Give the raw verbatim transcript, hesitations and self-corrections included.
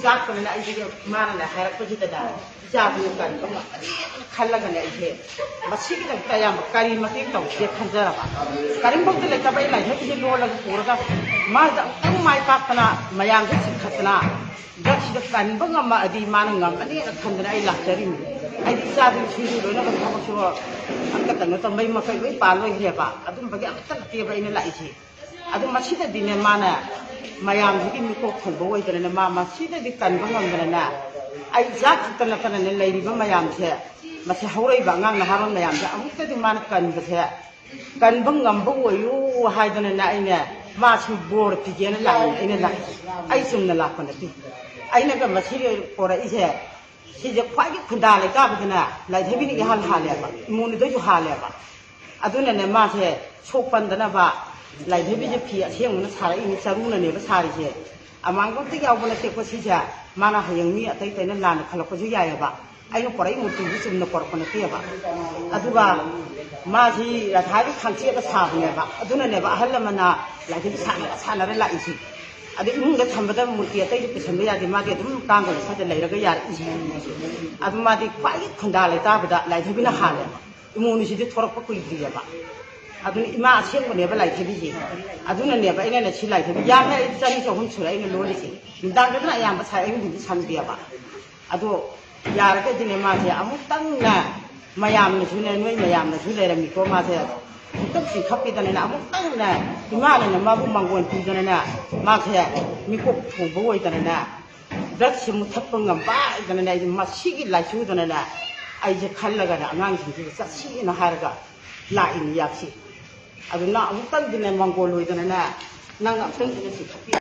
ꯆꯥꯛꯇꯅꯅꯦ ꯑꯩꯁꯦ ꯃꯥꯅꯅꯦ ꯍꯥꯏꯔꯛꯄꯁꯤꯗꯅꯦ ꯏꯆꯥꯗꯨ ꯀꯔꯤꯅꯣ ꯈꯜꯂꯒꯅꯦ ꯑꯩꯁꯦ ꯃꯁꯤꯒꯤꯗꯃꯛꯇ ꯑꯌꯥꯝꯕ ꯀꯔꯤ ꯃꯇꯦꯡ ꯇꯧꯁꯤꯒꯦ ꯈꯟꯖꯔꯕ꯫ ꯀꯔꯤꯝꯐꯥꯎꯇ ꯂꯩꯇꯕ ꯑꯩ ꯂꯥꯏꯁꯪꯁꯤꯗ ꯂꯣꯜꯂꯒ ꯄꯨꯔꯒ ꯃꯥꯁꯤꯗ ꯑꯃꯨꯛꯇꯪ ꯃꯥꯏ ꯄꯥꯛꯇꯅ ꯃꯌꯥꯝꯁꯦ ꯆꯤꯡꯈꯠꯇꯅ ꯗ꯭ꯔꯛꯁꯤꯗ ꯀꯟꯕ ꯉꯝꯃꯛꯑꯗꯤ ꯃꯥꯅ ꯉꯝꯃꯅꯤꯅ ꯈꯟꯗꯅ ꯑꯩ ꯂꯥꯛꯆꯔꯤꯅꯤ꯫ ꯑꯩꯗꯤ ꯏꯆꯥꯗꯨ ꯁꯤꯡꯖꯨ ꯂꯣꯏꯅꯃꯛ ꯊꯕꯛꯁꯨ ꯑꯝꯇ ꯀꯩꯅꯣ ꯇꯧ ꯃꯩ ꯃꯈꯩ ꯂꯣꯏ ꯄꯥꯜ ꯂꯣꯏꯈ꯭ꯔꯦꯕ꯫ ꯑꯗꯨꯝꯕꯒꯤ ꯑꯃꯠꯇ ꯅꯠꯇꯦꯕ ꯑꯩꯅ ꯂꯥꯛꯏꯁꯦ꯫ ꯑꯗꯨ ꯃꯁꯤꯗꯗꯤꯅꯦ ꯃꯥꯅ ꯃꯌꯥꯝꯁꯤꯒꯤ ꯃꯤꯀꯣꯛ ꯊꯣꯡꯕ ꯑꯣꯏꯗꯅꯅꯦ ꯃꯥ ꯃꯁꯤꯗꯗꯤ ꯀꯟꯕ ꯉꯝꯗꯅꯅꯦ ꯑꯩ ꯏꯆꯥ ꯈꯛꯇ ꯅꯠꯇꯅꯅꯦ ꯂꯩꯔꯤꯕ ꯃꯌꯥꯝꯁꯦ ꯃꯁꯤ ꯍꯧꯔꯛꯏꯕ ꯑꯉꯥꯡ ꯅꯍꯥꯔꯣꯜ ꯃꯌꯥꯝꯁꯦ ꯑꯃꯨꯛꯇꯗꯤ ꯃꯥꯅ ꯀꯟꯕꯁꯦ ꯀꯟꯕ ꯉꯝꯕ ꯑꯣꯏꯌꯨ ꯍꯥꯏꯗꯅꯅꯦ ꯑꯩꯅ ꯃꯥꯁꯨ ꯕꯣꯔ ꯄꯤꯒꯦꯅ ꯂꯥꯛꯏꯅꯦ ꯑꯩꯅ ꯂꯥꯛꯏꯁꯦ꯫ ꯑꯩ ꯆꯨꯝꯅ ꯂꯥꯛꯄ ꯅꯠꯇꯦ꯫ ꯑꯩꯅꯒ ꯃꯁꯤ ꯄꯣꯔꯛꯏꯁꯦ ꯁꯤꯁꯦ ꯈ꯭ꯋꯥꯏꯒꯤ ꯈꯨꯟꯗꯥ ꯂꯩꯇꯥꯕꯗꯅꯦ ꯂꯥꯏꯙꯕꯤꯅ ꯏꯍꯥꯟ ꯍꯥꯜꯂꯦꯕ, ꯏꯃꯣꯅꯤꯗꯩꯁꯨ ꯍꯥꯜꯂꯦꯕ꯫ ꯑꯗꯨꯅꯅꯦ ꯃꯥꯁꯦ ꯁꯣꯛꯄꯟꯗꯅꯕ ꯂꯥꯏꯙꯕꯤꯁꯦ ꯐꯤ ꯑꯁꯦꯡꯕꯅ ꯁꯥꯔꯛꯏꯅꯤ, ꯆꯔꯨꯅꯅꯦꯕ ꯁꯥꯔꯤꯁꯦ꯫ ꯑꯃꯥꯡꯕ ꯑꯝꯇ ꯌꯥꯎꯕ ꯅꯠꯇꯦꯀꯣ ꯁꯤꯁꯦ꯫ ꯃꯥꯅ ꯍꯌꯦꯡ ꯃꯤ ꯑꯇꯩ ꯑꯇꯩꯅ ꯂꯥꯟꯅ ꯈꯜꯂꯛꯄꯁꯨ ꯌꯥꯏꯑꯕ꯫ ꯑꯩꯅ ꯄꯣꯔꯛꯏ ꯃꯨꯔꯇꯤꯁꯦ ꯆꯨꯝꯅ ꯄꯣꯔꯛꯄ ꯅꯠꯇꯦꯕ꯫ ꯑꯗꯨꯒ ꯃꯥꯁꯤ ꯔꯥꯙꯥꯒꯤ ꯈꯥꯡꯆꯦꯠꯅ ꯁꯥꯕꯅꯦꯕ꯫ ꯑꯗꯨꯅꯅꯦꯕ ꯑꯍꯜ ꯂꯃꯟꯅ ꯂꯥꯏꯙꯕꯤ ꯁꯥꯟꯅꯔ ꯁꯥꯟꯅꯔ ꯂꯥꯛꯏꯁꯤ꯫ ꯑꯗ ꯏꯃꯨꯡꯗ ꯊꯝꯕꯗ ꯃꯨꯔꯇꯤ ꯑꯇꯩꯗꯤ ꯄꯨꯁꯟꯕ ꯌꯥꯗꯦ, ꯃꯥꯗꯤ ꯑꯗꯨꯝ ꯀꯥꯡꯒ ꯃꯈꯥꯗ ꯂꯩꯔꯒ ꯌꯥꯔꯛꯏꯁꯦ꯫ ꯑꯗꯨ ꯃꯥꯗꯤ ꯈ꯭ꯋꯥꯏꯗꯒꯤ ꯈꯨꯟꯗꯥ ꯂꯩꯇꯥꯕꯗ ꯂꯥꯏꯙꯕꯤꯅ ꯍꯥꯜꯂꯦꯕ꯫ ꯏꯃꯣꯅꯤꯁꯤꯗꯤ ꯊꯣꯔꯛꯄ ꯀꯨꯏꯗ꯭ꯔꯤꯑꯕ꯫ ꯑꯗꯨꯅ ꯏꯃꯥ ꯑꯁꯦꯡꯕꯅꯦꯕ ꯂꯥꯏꯙꯕꯤꯁꯦ꯫ ꯑꯗꯨꯅꯅꯦꯕ ꯑꯩꯅꯅꯦ ꯁꯤ ꯂꯥꯏꯙꯕꯤ ꯌꯥꯝꯃꯦ ꯑꯩ ꯆꯅꯤ ꯆꯍꯨꯝ ꯁꯨꯔꯦ ꯑꯩꯅ ꯂꯣꯜꯂꯤꯁꯦ꯫ ꯅꯨꯡꯗꯥꯡꯗꯅ ꯑꯌꯥꯝꯕ ꯁꯥꯏ, ꯑꯌꯨꯛ ꯅꯨꯡꯊꯤꯟꯗꯤ ꯁꯪꯗꯦꯕ꯫ ꯑꯗꯣ ꯌꯥꯔꯒꯗꯤꯅꯦ ꯃꯥꯁꯦ ꯑꯃꯨꯛꯇꯪꯅꯦ ꯃꯌꯥꯝꯅꯁꯨꯅꯦ ꯅꯣꯏ ꯃꯌꯥꯝꯅꯁꯨ ꯂꯩꯔꯝꯃꯤꯀꯣ ꯃꯥꯁꯦ ꯑꯃꯨꯛꯇꯪ ꯆꯤꯡꯈꯠꯄꯤꯗꯅꯅꯦ ꯑꯃꯨꯛꯇꯪꯅꯦ ꯏꯃꯥꯅꯅꯦ ꯃꯥꯕꯨ ꯃꯥꯡꯒꯣꯟ ꯄꯤꯗꯅꯅꯦ ꯃꯥꯁꯦ ꯃꯤꯀꯣꯛ ꯊꯣꯡꯕ ꯑꯣꯏꯗꯅꯅꯦ ꯗ꯭ꯔꯛꯁꯦ ꯃꯨꯊꯠꯄ ꯉꯝꯕ ꯍꯥꯏꯗꯅꯅꯦ ꯑꯩꯁꯦ ꯃꯁꯤꯒꯤ ꯂꯥꯏꯆꯨꯗꯅꯅꯦ ꯑꯩꯁꯦ ꯈꯜꯂꯒꯅꯦ ꯑꯉꯥꯡꯁꯤꯡꯁꯤꯗ ꯆꯠꯁꯤꯅ ꯍꯥꯏꯔꯒ ꯂꯥꯛꯏꯅꯤ ꯌꯥꯛꯁꯤ꯫ ꯑꯗꯨꯅ ꯑꯃꯨꯛꯇꯪꯗꯤꯅꯦ ꯃꯥꯡꯒꯣꯜ ꯑꯣꯏꯗꯅꯅꯦ ꯅꯪ ꯑꯃꯨꯛꯇꯪꯗꯤꯅꯦ ꯆꯤꯡꯈꯠꯄꯤ꯫